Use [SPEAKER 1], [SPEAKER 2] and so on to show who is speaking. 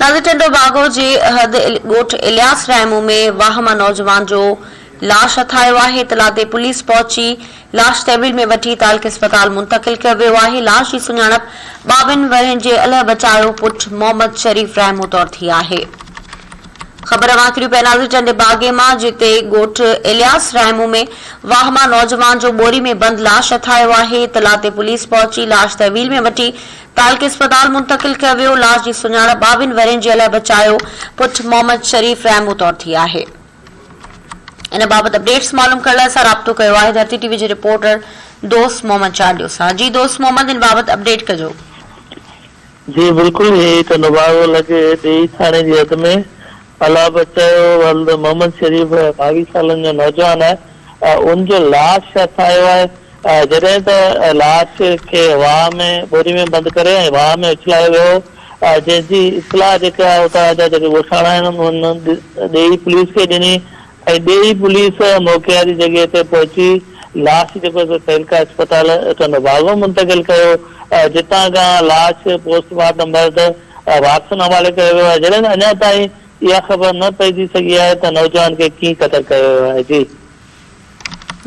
[SPEAKER 1] ناظر ٽنڊو باگو جي حد ڳوٺ الياس رحمون ۾ واهه مان نوجوان جو لاش هٿ آيو آهي، اطلاع تي پوليس پهچي لاش تحويل ۾ وٺي تعلقي اسپتال منتقل ڪيو ويو آهي، لاش جي سڃاڻپ ٻاوين ورهين جي الهه بچايو پٽ محمد شريف رحمون طور ٿي آهي. خبر اوهان کي ڏيون پيا ناظر ٽنڊي باگي مان جتي ڳوٺ الياس رحمون ۾ واهه مان نوجوان جو ٻوري ۾ بند لاش هٿ آيو آهي، اطلاع تي پوليس پهچي لاش تحويل ۾ وٺي تعلقي اسپتال منتقل ڪيو ويو، لاش جي سڃاڻپ ٻاوين ورهين جي الهه بچايو پٽ محمد شريف رحمون طور ٿي آهي. ان بابت اپڊيٽس معلوم ڪرڻ لاء اسان رابطو ڪيو آهي ڌرتي ٽي وي جي رپورٽر دوست محمد چانڊيو سان جي دوست محمد ان بابت اپڊيٽ ڪجو.
[SPEAKER 2] جي بلڪل هي ته نوباغو لڳ ڏيئي ٿاڻي جي حد ۾ الله بچايو ولد محمد شريف 22 سالن جو نوجوان آهي ان جو لاش هٿ آيو آهي جڏهن ته لاش کي واهه ۾ ٻوري ۾ بند ڪري ۽ واهه ۾ اڇلايو ويو هو جنهن جي اطلاع جيڪا اتان جا جيڪي ڳوٺاڻا آهن انهن ڏيئي پوليس کي ڏني ۽ ڏيئي پوليس موقعي واري جڳهه تي پهچي لاش جيڪو سو تعلقه اسپتال ٽنڊو باگو منتقل ڪيو جتان کان لاش پوسٽ مارٽم بعد وارثن حوالي ڪيو ويو آهي جڏهن ته اڃا تائين اها خبر نه پئجي سگهي آهي ته نوجوان کي ڪيئن قتل ڪيو ويو آهي جي.